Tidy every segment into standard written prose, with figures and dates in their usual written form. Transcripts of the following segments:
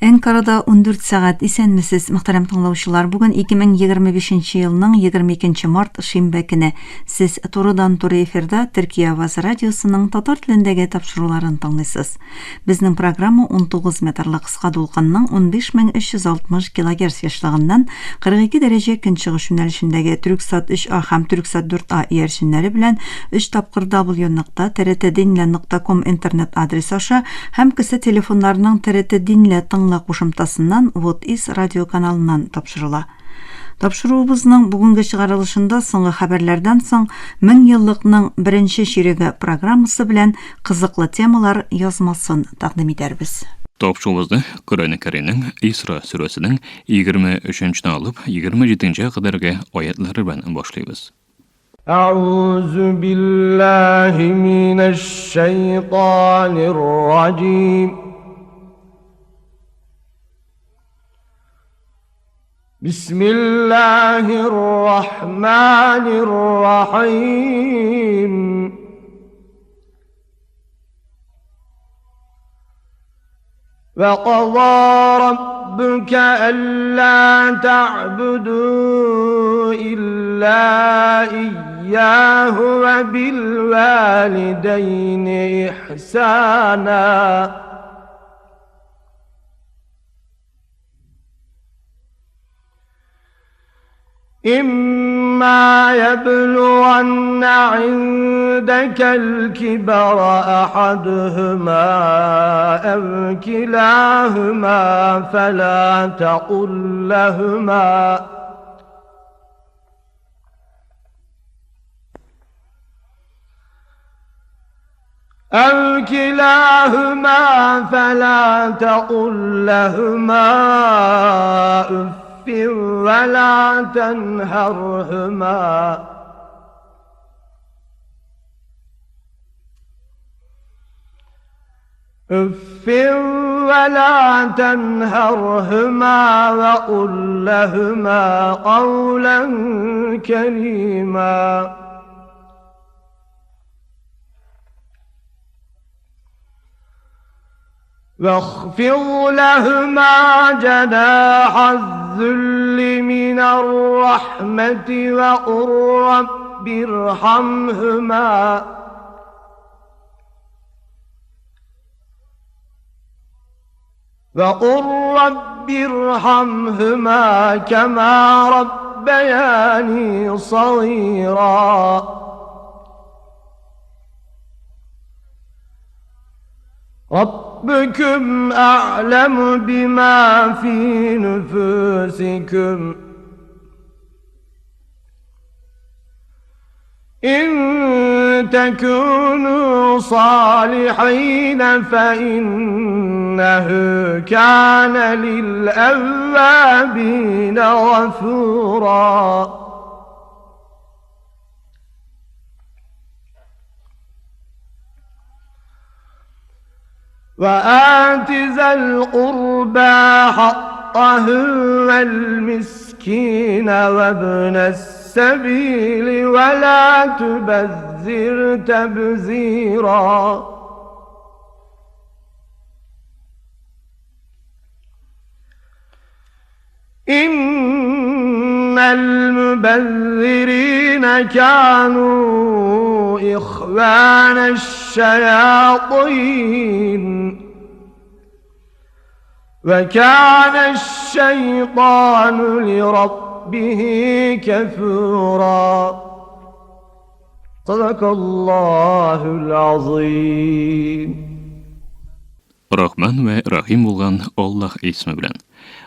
Энкарада 14 сәгать. Исәнмесез, мөхтәрәм тыңлаучылар. Бүген 2025 елның 22 март шимбә көне. Сез турыдан-туры эфирда Төркия авазы радиосының татар телендәге тапшыруларын тыңлыйсыз. Безнең программа 19 метрлы кыска дулкынның 15360 килогерц ешлыгыннан 42 дәрәҗә көнчыгыш юнәлешендәге Түрксат 3А һәм Түрксат 4А иярченнәре белән 3 тапкыр w нокта trtdinle нокта ком интернет адресы аша Һәм кесә телефоннарының ТРТ Динлә тыңла кушымтасыннан Вот Ис радиоканалыннан тапшырыла. Тапшыруыбызның бүгенге чыгарылышында соңгы хәбәрләрдән соң Меңьеллыкның беренче чиреге программасы белән кызыклы темалар язмасын тәкъдим итәрбез. Тапшыруыбызны Коръән Кәримнең Исра сүрәсенең 23 нчедән алып 27 нчегә кадәрге аятьләре белән башлыйбыз. أعوذ بالله من الشيطان الرجيم بسم الله الرحمن الرحيم وقضى ربك ألا تعبدوا إلا إياه وبالوالدين إحسانا إما يبلغن عندك الكبر أحدهما أو كلاهما فلا تقل لهما أو كلاهما فلا تقل لهما أف ولا تنهرهما أف ولا تنهرهما وقل لهما قولا كريما واخفض لهما جناح الذل من الرحمة وقل رب ارحمهما وقل رب ارحمهما كما ربياني صغيرا ربكم أعلم بما في نفوسكم إن تكونوا صالحين فإنه كان للأوابين غفورا وآت ذا القربى حقه والمسكين وابن السبيل ولا تبذر تبذيرا إن المبذرين كانوا إخوان الشياطين وكان الشيطان لربه كفورا صدق الله العظيم Рахман вә Рахим булган Аллаһ исеме белән.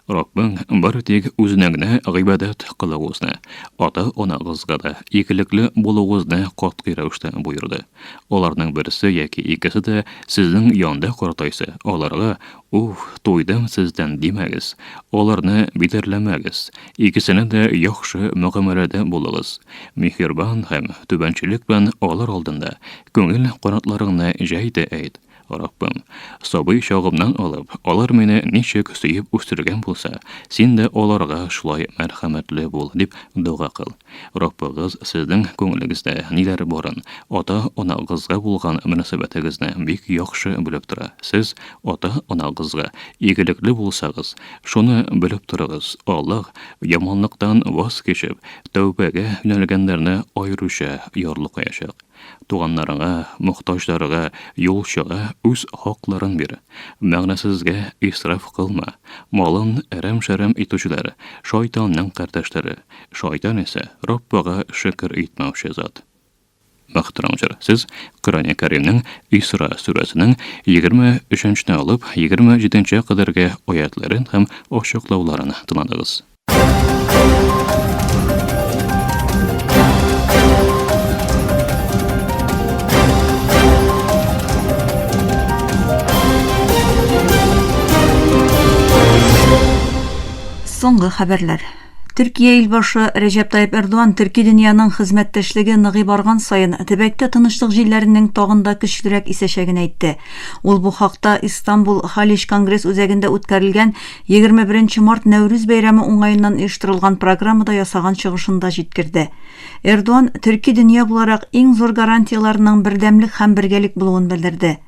Раббың бары тик Үзенә генә гыйбадәт кылыгызны, ата-анагызга да игелекле булуыгызны катгый рәвештә боерды. Аларның берсе яки икесе дә сезнең янда картайса, аларга, Уф, туйдым сездән димәгез, аларны битәрләмәгез, икесенә дә яхшы мөгамәләдә булыгыз. Миһербан һәм түбәнчелек белән алар алдында күңел канатларыңны җәй дә әйт. Раббым, сабый чагымнан алып, алар мине ничек сөеп үстергән булса, син дә аларга шулай мәрхәмәтле бул, дип дога кыл. Раббыгыз сезнең күңелегездә ниләр барын, ата-анагызга булган мөнәсәбәтегезне бик яхшы белеп тора. Сез ата-анагызга игелекле булсагыз, шуны белеп торыгыз, Аллаһ, яманлыктан ваз кичеп, тәүбәгә юнәлгәннәрне аеруча ярлыкаячак. Туганнарыңа, мохтаҗларга, юлчыга үз хакларын бир. Мәгънәсезгә исраф кылма. Малын әрәм-шәрәм итүчеләр, шайтанның кардәшләре. Шайтан исә Раббыга шөкер итмәүче зат. Мөхтәрәм сез Коръәни Кәримнең Исра сүрәсенең 23 нче алып 27 нче кадәрге аятләрен һәм ачыклауларын тыңладыгыз. Соңгы хәбәрләр. Төркия илбашы Рәҗәп Тайип Эрдоган төрки дөньяның хезмәттәшлеге ныгый барган саен төбәктә тынычлык җилләренең тагын да көчлерәк исәчәген әйтте. Ул бу хакта Истанбул Халич конгресс үзәгендә үткәрелгән 21 нче март Нәүрүз бәйрәме уңаеннан оештырылган программада ясаган чыгышында җиткерде. Эрдоган төрки дөнья буларак иң зур гарантияләрнең бердәмлек һәм бергәлек булуын белдерде.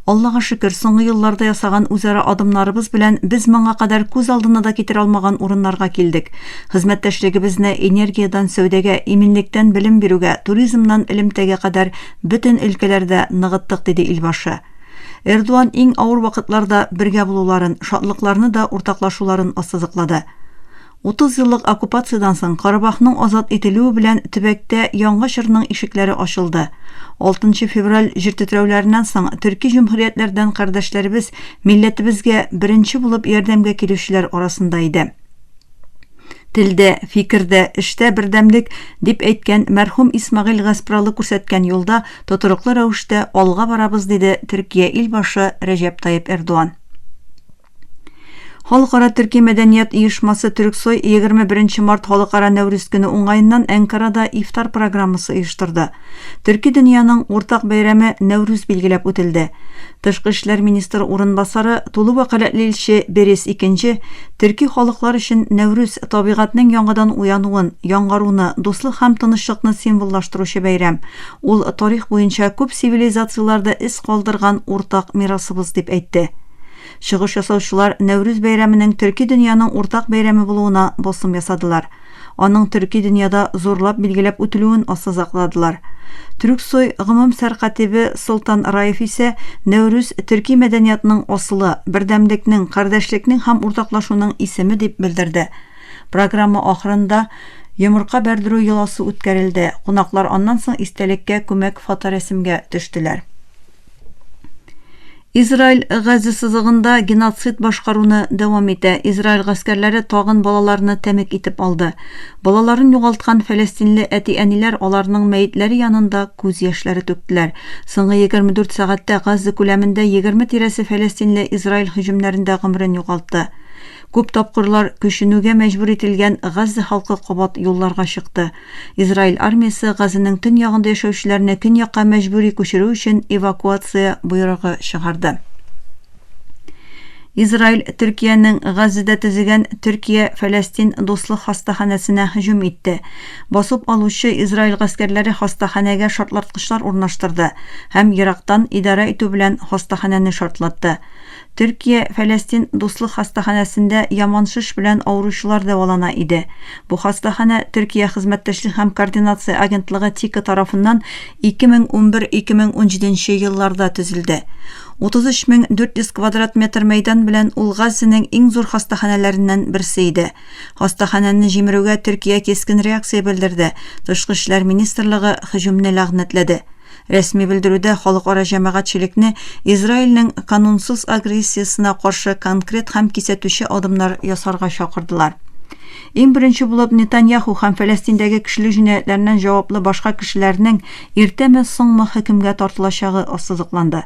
Аллага шөкер, соңгы елларда ясаган үзара адымнарыбыз белән без моңа кадәр күз алдына да китерә алмаган урыннарга килдек. Хезмәттәшлегебезне энергиядән сәүдәгә, иминлектән белем бирүгә, туризмнан элемтәгә кадәр бөтен өлкәләрдә ныгыттык, диде Илбашы. Эрдоган иң авыр вакытларда бергә булуларын, шатлыкларны да уртаклашуларын ассызыклады. 30 еллык оккупациядән соң Карабахның азат ителүе белән төбәктә яңа чорның ишекләре ачылды. 6 февраль җиртетрәүләреннән соң төрки җөмһүриятләрдән кардәшләребез милләтебезгә беренче булып ярдәмгә килүчеләр арасында иде. Телдә, фикердә, эштә бердәмлек, дип әйткән мәрхүм Исмәгыйль Гаспралы күрсәткән юлда тотрыклы рәвештә алга барабыз, диде Төркия илбашы Рәҗәп Тайип Эрдоган. Халыкара төрки мәдәният оешмасы Төрксой 21 март Халыкара Нәүрүз көне уңаеннан Әнкарада ифтар программасы оештырды. Төрки дөньяның уртак бәйрәме Нәүрүз билгеләп үтелде. Тышкы эшләр министры урынбасары, тулы вәкаләтле илче Берес Икенче, төрки халыклар өчен Нәүрүз, табигатьнең яңадан уянуын, яңаруны, дуслык һәм тынычлыкны символлаштыручы бәйрәм. Ул тарих буенча күп цивилизацияләрдә эз калдырган уртак мирасыбыз, дип әйтте. Чыгыш ясаучылар Нәүрүз бәйрәменең төрки дөньяның уртак бәйрәме булуына басым ясадылар. Аның төрки дөньяда зурлап билгеләп үтелүен ассызакладылар. Төрксой гомум сәркатибе Солтан Раев исә Нәүрүз, төрки мәдәниятның асылы, бердәмлекнең, кардәшлекнең һәм уртаклашуның исеме дип белдерде. Программа ахырында йомырка бәрдерү йоласы үткәрелде, кунаклар аннан соң истәлеккә күмәк фоторәсемгә төштеләр. Израиль Газа сызыгында геноцид башкаруны дәвам итә. Израиль гаскәрләре тагын балаларны тәмек итеп алды. Балаларын югалткан фәләстинле әти-әниләр аларның мәетләре янында күз яшьләре түктеләр. Соңгы 24 сәгатьтә Газа күләмендә 20 тирәсе фәләстинле Израиль һөҗүмнәрендә гомерен югалтты. Күп тапкырлар күченүгә мәҗбүр ителгән Газа халкы кабат юлларга чыкты. Израиль армиясе Газаның төньягында яшәүчеләрне көньякка мәҗбүри күчерү өчен эвакуация боерыгы чыгарды. Израиль Төркиянең Газзәдә төзегән Төркия-Фәләстин дуслык хастаханәсенә һөҗүм итте. Басып алучы Израиль гаскәрләре хастаханәгә шартлаткычлар урнаштырды һәм ерактан идарә итү белән хастаханәне шартлатты. Төркия Фәләстин дуслык хастаханәсендә яман шеш белән авыручылар дәвалана иде. Бу хастаханә Төркия хезмәттәшлек һәм координация агентлыгы ТИКА тарафыннан 2011-2017 елларда төзелде. 33 400 квадрат метр мәйдан белән ул Газзәнең иң зур хастаханәләреннән берсе иде. Хастаханәне җимерүгә Төркия кискен реакция белдерде, Тышкы эшләр министрлыгы һөҗүмне ләгънәтләде. Рәсми белдерүдә халыкара җәмәгатьчелекне Израильнең канунсыз агрессиясенә каршы конкрет һәм кисәтүче адымнар ясарга чакырдылар. Иң беренче булып Нетаньяху һәм Фәләстиндәге кешелек җинаятьләреннән җаваплы башка кешеләрнең иртәме-соңмы хөкемгә тартылачагы ассызыкланды.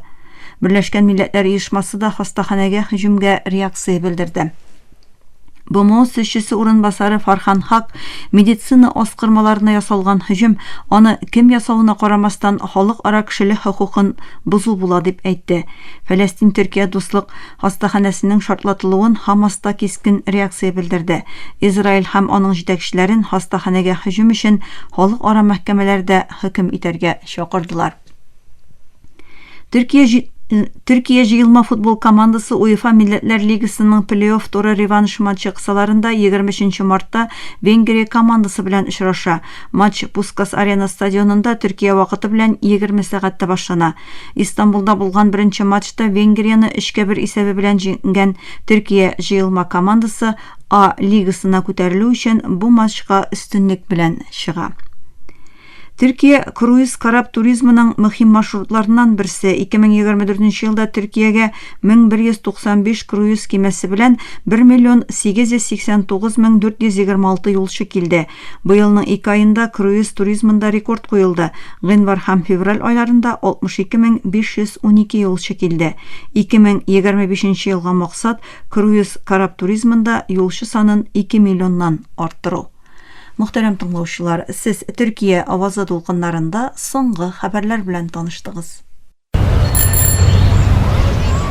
Берләшкән Милләтләр Оешмасы да хастаханәгә һөҗүмгә реакция белдерде. БМО сөзчесе урынбасары Фархан Хак медицина аскырмаларына ясалган һөҗүм аны кем ясавына карамастан халыкара кешелек хокукын бозу була дип әйтте. Фәләстин-Төркия дуслык хастаханәсенең шартлатылуын Хамас та кискен реакция белдерде. Израиль һәм аның җитәкчеләрен хастаханәгә һөҗүм өчен халыкара мәхкәмәләрдә хөкем итәргә чакырдылар. Төркия Төркия җыелма футбол командасы УЕФА Милләтләр Лигасының плей-офф туры реванш матчы кысаларында 23 мартта Венгрия командасы белән очраша. Матч Пускас Арена стадионында Төркия вакыты белән 20 сәгатьтә башлана. Истанбулда булган беренче матчта Венгрияне 3 1 исәбе белән җиңгән Төркия җыелма командасы А лигасына күтәрелү өчен бу матчка өстенлек белән чыга. Төркия круиз кораб туризмының мөһим маршрутларыннан берсе. 2024 елда Төркиягә 1195 круиз кимәсе белән 1 миллион 889 мең 426 юлчы килде. Быелның ике аенда круиз туризмында рекорд куелды. Гыйнвар һәм февраль айларында 62 мең 512 юлчы килде. 2025 елга максат, круиз кораб туризмында юлчы санын 2 миллионнан арттыру. Мөхтәрәм тыңлаучылар, сез Төркия авазы дулкыннарында соңгы хәбәрләр белән таныштыгыз.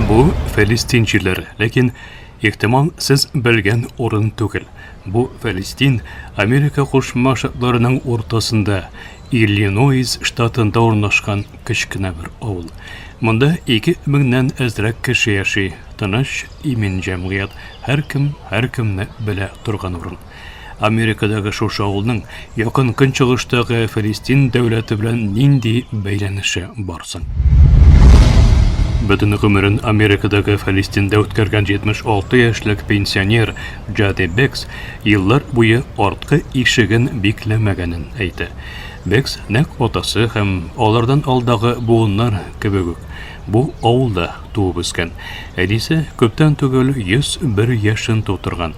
Бу Фәлистин җирләре, ләкин ихтимал сез белгән урын түгел. Бу Фәлистин Америка Кушма Штатларының уртасында, Иллинойс штатында урнашкан кечкенә бер авыл. Монда 2000 нән әзрәк кеше яши, тыныч, имин җәмгыять, һәркем һәркемне белә торган урын. Америкадагы шушы авылның Якын Көнчыгыштагы Филистин дәүләте белән нинди бәйләнеше бар соң? Бөтен гомерен Америкадагы Филистиндә үткәргән 76 яшьлек пенсионер Джади Бекс еллар буе арткы ишеген бикләмәгәнен әйтә. Бекс нәкъ атасы һәм алардан алдагы буыннар кебек үк бу авылда туып үскән. Әнисе күптән түгел 101 яшен тутырган.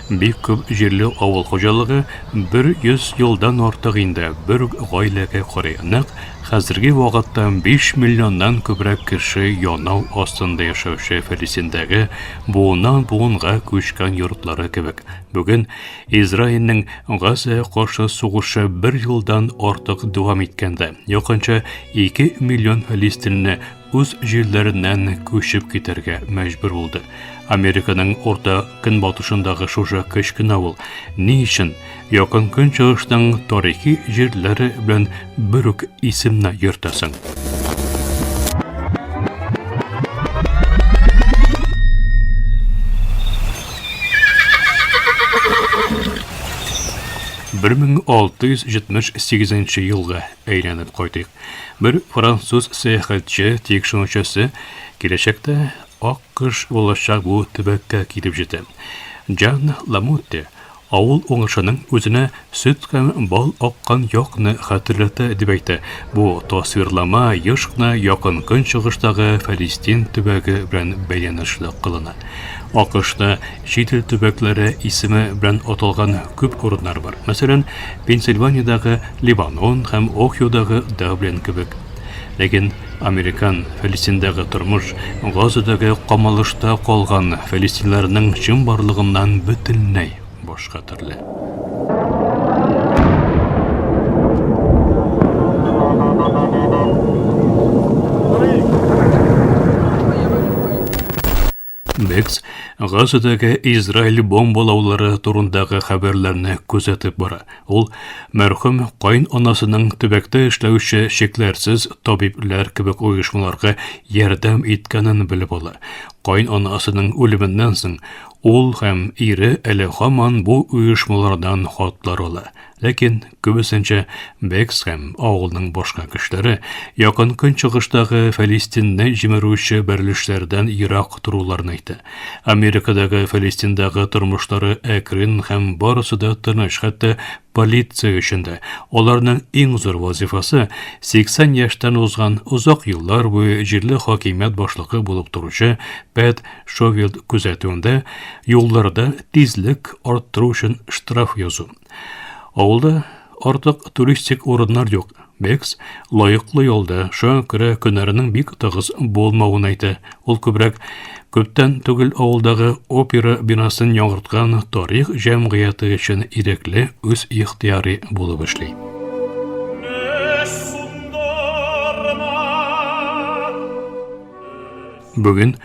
Бик күп җирле авыл хуҗалыгы бер 100 елдан артык инде бер үк гаиләгә карый. Нәкъ хәзерге вакытта 5 миллионнан күбрәк кеше янау астында яшәүче Фәлисиндәге буыннан буынга күчкән йортлары кебек. Бүген Израильнең Газа каршы сугышы бер елдан артык дәвам иткәндә, якынча 2 миллион фәлистинне үз җирләреннән күчеп китәргә мәҗбүр булды. Американың урта көнбатышындагы шушы кечкенә авыл ни өчен Якын Көнчыгышның тарихи җирләре белән бер үк исемне йөртәсең? 1678 елга әйләнеп кайтыйк. Бер француз сәяхәтче тикшерүчесе киләчәктә ак кыш булачак бу төбәккә килеп җитә. Жан Ламутте авыл уңышының үзенә сөт һәм бал аккан якны хәтерләтә дип әйтә. Бу тасвирлама еш кына Якын Көнчыгыштагы Фәлистин төбәге белән бәйләнешле кылына. АКШта чит ил төбәкләре исеме белән аталган күп урыннар бар. Мәсәлән, Пенсильваниядагы Лебанон һәм Охиодагы Даблин кебек. Ләкин американ Фәлистиндагы тормыш Газадагы камалышта калган фәлистиннарның чынбарлыгыннан бөтенләй башка төрле. Бекс Газадагы Израиль бомбалаулары турындагы хәбәрләрне күзәтеп бара. Ул мәрхүм каен анасының төбәктә эшләүче чикләрсез табибләр кебек оешмаларга ярдәм иткәнен белеп ала. Каен анасының үлеменнән соң ул һәм ире әле һаман бу оешмалардан хатлар ала. Ләкин күбесенчә Бекс һәм авылның башка кешеләре Якын Көнчыгыштагы Фәлистинне җимерүче бәрелешләрдән ерак торуларын әйтә. Америкадагы Фәлистиндагы тормышлары әкрен һәм барысы да тыныч, хәтта полиция өчен дә. Аларның иң зур вазифасы 80 яшьтән узган озак еллар буе җирле хакимият башлыгы булып торучы Пэт Шовилд күзәтүендә юлларда тизлек арттыру өчен штраф язу. Авылда артык туристик урыннар юк. Бекс лаеклы ялда, шуңа күрә көннәренең бик тыгыз булмавын әйтә. Ул күбрәк күптән түгел авылдагы опера бинасын яңарткан тарих җәмгыяте өчен ирекле үз ихтыяри булып эшли. Бүген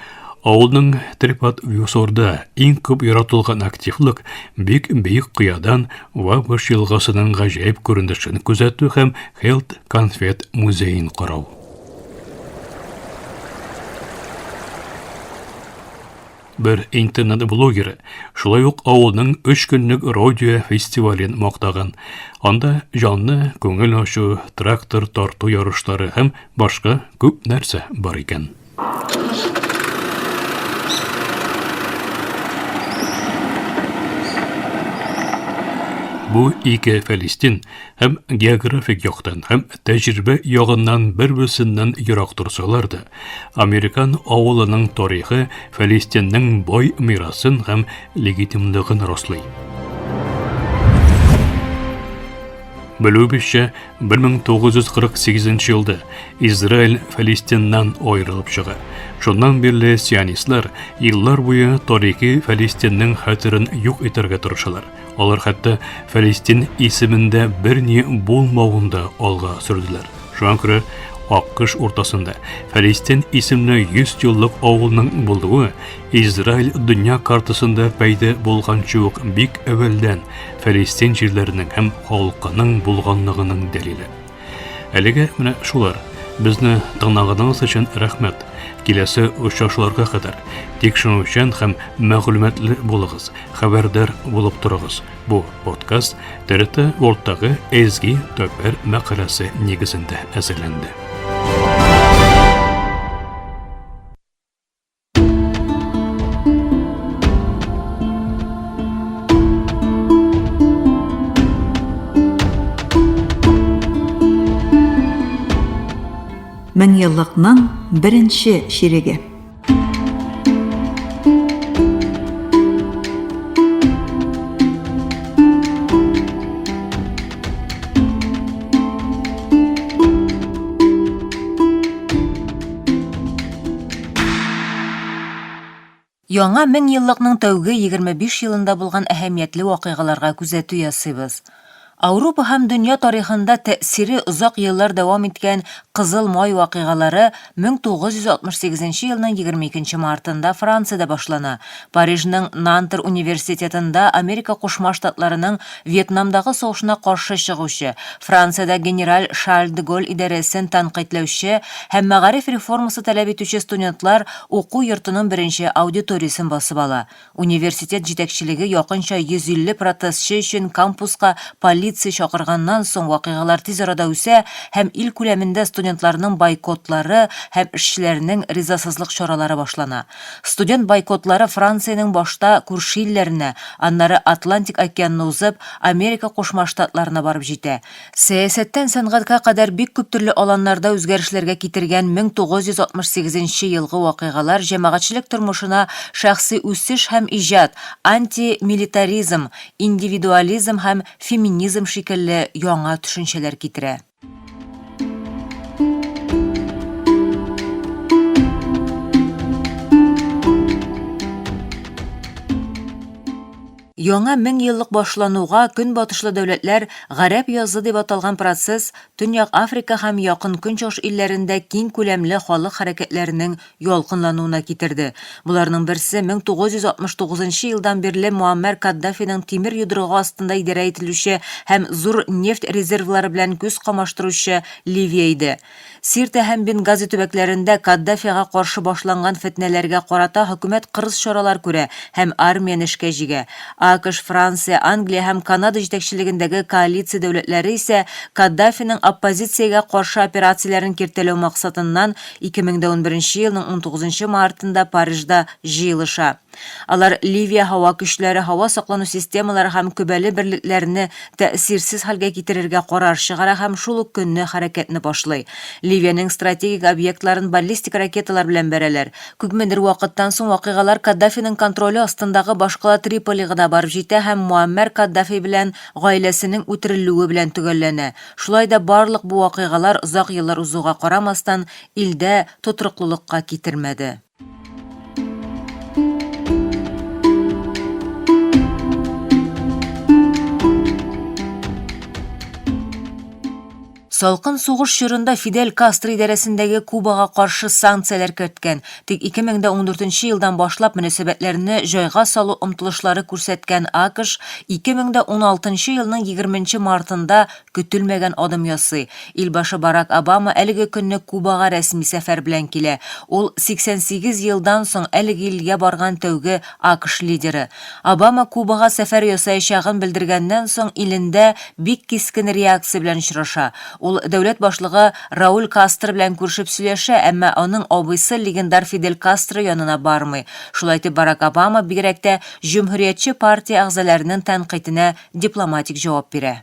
авылның Трипат Вюсорда иң күп яратылган активлык бик биек кыядан Вабыш елгасының гаҗәеп күренешен күзәтү һәм Хелт конфет музеен карау. Бер интернет-блогеры шулай ук авылның өч көнлек родио фестивален мактаган. Анда җанны күңел ачу, трактор тарту ярышлары һәм башка күп нәрсә бар икән. Бу ике Фәлистин һәм географик яктан, һәм тәҗрибә ягыннан бер-берсеннән ерак торсалар да, американ авылының тарихы Фәлистиннең бай мирасын һәм легитимлыгын раслый. Белүебезчә, 1948 елда Израиль Фәлистиннан аерылып чыга. Шуннан бирле сионистлар еллар буе тарихи Фәлистиннең хәтерен юк итәргә тырышалар. Алар хәтта Фәлистин исемендә берни булмавын да алга сөрделәр. Шуңа күрә Аккыш уртасында Фәлистин исемле 100 еллык авылның булуы Израиль дөнья картасында пәйда булганчы ук бик әүвәлдән Фәлистин җирләренең һәм халкының булганлыгының дәлиле. Әлегә менә шулар. Безне тыңлаганыгыз өчен рәхмәт. Киләсе очрашуларга кадәр тикшерүчән һәм мәгълүматлы булыгыз, хәбәрдар булып торыгыз. Бу подкаст ТРТ World-тагы Эзги Төпер мәкаләсе нигезендә әзерләнде. Меңьеллыкның беренче чиреге. Яңа меңьеллыкның тәүге 25 елында булган әһәмиятле вакыйгаларга күзәтү ясыйбыз. Ауропа һәм дөнья тарихында тәэсире озак еллар дәвам иткән Кызыл май вакыйгалары 1968 елның 22 мартында Франциядә башлана. Парижның Нантер университетында Америка Кушма Штатларының Вьетнамдагы сугышына каршы чыгучы, Франциядә генераль Шарль де Голль идарәсен тәнкыйтьләүче һәм мәгариф реформасы таләп итүче студентлар уку йортының беренче аудиториясен басып ала. Университет җитәкчелеге якынча 150 протестчы өчен кампуска полиция чакырганнан соң вакыйгалар тиз арада үсә һәм ил күләмендә студентларның бойкотлары һәм эшчеләрнең ризасызлык чаралары башлана. Студент бойкотлары Франциянең башта күрше илләренә, аннары Атлантик океанны узып, Америка Кушма Штатларына барып җитә. Сәясәттән сәнгатькә кадәр бик күп төрле аланнарда үзгәрешләргә китергән 1968 нче елгы вакыйгалар җәмәгатьчелек тормышына шәхси үсеш һәм иҗат, антимилитаризм, индивидуализм һәм феминизм шикелле яңа төшенчәләр китерә. Яңа меңьеллык башлануга көнбатышлы дәүләтләр Гарәп язы дип аталган процесс Төньяк Африка һәм Якын Көнчыгыш илләрендә киң күләмле халык хәрәкәтләренең ялкынлануына китерде. Боларның берсе 1969 нчы елдан бирле Муаммәр Каддафиның тимер йодрыгы астында идарә ителүче һәм зур нефть резервлары белән күз камаштыручы Ливия иде. Сирта һәм Бенгази төбәкләрендә Каддафига каршы башланган фетнәләргә карата хөкүмәт кырыс чаралар күрә һәм армияне эшкә җигә. АКШ, Франция, Англия һәм Канада җитәкчелегендәге коалиция дәүләтләре исә Каддафиның оппозициягә каршы операцияләрен киртәләү максатыннан 2011 елның 19 мартында Парижда җыелыша. Алар Ливия һава көчләре, һава саклану системалары һәм көбәле берлекләрне тәэсирсез хәлгә китерергә карар чыгара һәм шул ук көнне хәрәкәтне башлый. Ливиянең стратегик объектларын баллистик ракеталар белән бәрәләр. Күпмедер вакыттан соң вакыйгалар Каддафиның контроле астындагы башкала Триполига да барып җитә һәм Муаммәр Каддафи белән гаиләсенең үтерелүе белән төгәлләнә. Шулай да барлык бу вакыйгалар озак еллар узуга карамастан, илдә тотрыклылыкка китермәде. Салкын сугыш чорында Фидель Кастро идарәсендәге Кубага каршы санкцияләр керткән, тик 2014 елдан башлап мөнәсәбәтләрне җайга салу омтылышлары күрсәткән АКШ 2016 елның 20 мартында көтелмәгән адым ясый. Илбашы Барак Обама әлеге көнне Кубага рәсми сәфәр белән килә. Ул 88 елдан соң әлеге илгә барган тәүге АКШ лидеры. Обама Кубага сәфәр ясаячагын белдергәннән соң илендә бик кискен реакция белән очраша. Ул дәүләт башлыгы Рауль Кастро белән күрешеп сөйләшә, әмма аның абыйсы легендар Фидель Кастро янына бармый. Шулай итеп Барак Обама бигрәк тә Җөмһүриятче партия әгъзаләренең тәнкыйтенә дипломатик җавап бирә.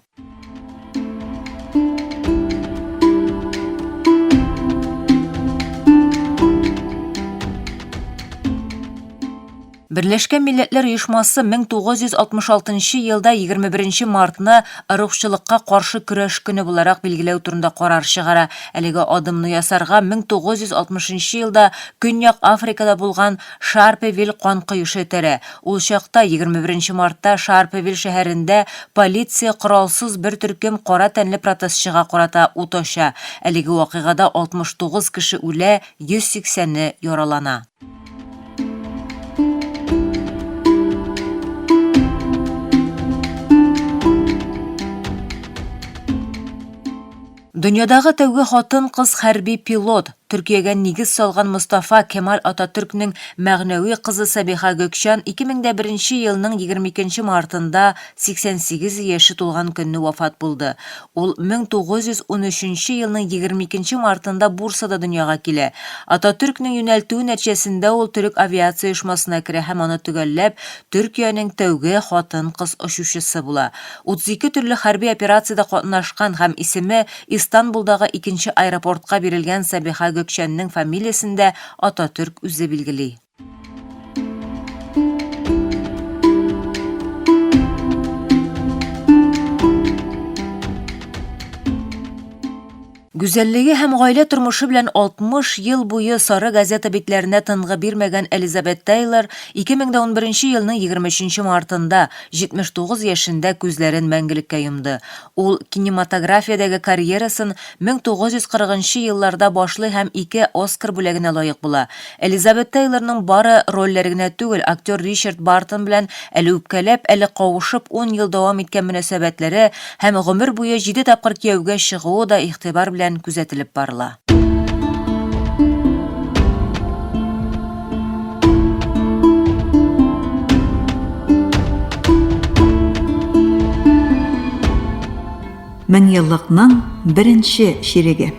Берләшкән Милләтләр Оешмасы 1966 елда 21 мартны ыругчылыкка каршы көрәш көне буларак билгеләү турында карар чыгара. Әлеге адымны ясарга 1960 елда Көньяк Африкада булган Шарпевиль кан коешы этәрә. Ул чакта, 21 мартта Шарпевиль шәһәрендә полиция коралсыз бер төркем кара тәнле протестчыга карата ут ача. Әлеге вакыйгада 69 кеше үлә, 180-е яралана. Дөньядагы тәүге хатын-кыз хәрби пилот, Төркиягә нигез салган Мостафа Кемаль Ататөркнең мәгънәви кызы Сабиха Гөкчан 2001 елның 22 мартында 88 яше тулган көнне вафат булды. Ул 1913 елның 22 мартында Бурсада дөньяга килә. Ататөркнең юнәлтүе нәтиҗәсендә ул Төрек авиация оешмасына керә һәм аны төгәлләп, Төркиянең тәүге хатын-кыз очучысы була. 32 төрле хәрби операциядә катнашкан һәм исеме Истанбулдагы икенче аэропортка бирелгән Сабиха Гөкчәннең фамилиясен дә Ататөрк үзе билгели. Гүзәллеге һәм гаилә тормышы белән 60 ел буе сары газета битләренә тынгы бирмәгән Элизабет Тейлор 2011 елның 23 мартында 79 яшендә күзләрен мәңгелеккә йомды. Ул кинематографиядәге карьерасын 1940 нчы елларда башлый һәм ике Оскар бүләгенә лаек була. Элизабет Тейлорның бары рольләре генә түгел, актер Ричард Бартон белән әле үпкәләп, әле кавышып ун ел дәвам иткән мөнәсәбәтләре һәм гомер буе җиде тапкыр кияүгә чыгуы да игътибар белән күзәтелеп барыла. Меңьеллыкның беренче чиреге.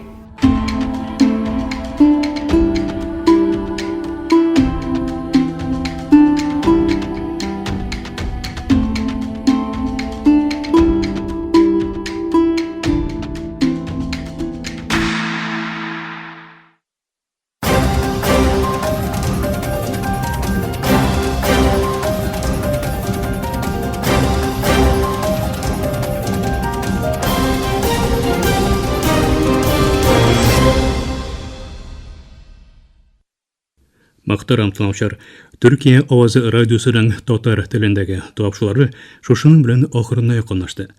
Мөхтәрәм тыңлаучылар, Төркия авазы радиосының татар телендәге тапшырулары шушының белән ахырына якынлашты.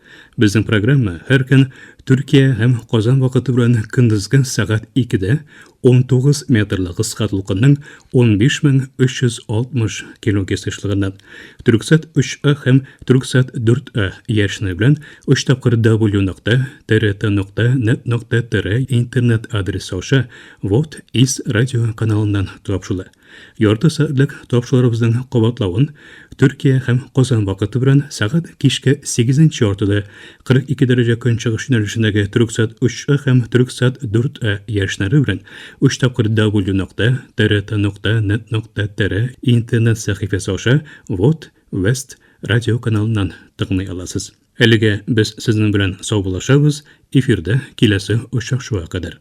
Безнең программа һәр көн Төркия һәм Казан вакыты белән көндезге сәгать 2-дә 19 метрлы кыска дулкынның 15360 килогерц ешлыгыннан Төрксат 3А һәм Төрксат 4А яшене белән 3 тапкыр W нокта TRT нокта нет нокта TR интернет адресы аша Вот из радио каналыннан тапшыла. Ярты сәгатьлек тапшыруларыбызның кабатлавын Төркия һәм Казан вакыты белән сәгать кичке сигезенче яртыда 42 дәрәҗә көнчыгыш юнәлешендәге Төрксат 3 А һәм Төрксат 4 А яшьнәре белән өч тапкыр W нокта TRT нокта нет нокта TR интернет сәхифәсе аша Вот West радио каналыннан тыңлый аласыз. Әлегә без сезнең белән саубуллашабыз, эфирда киләсе очрашуга кадәр.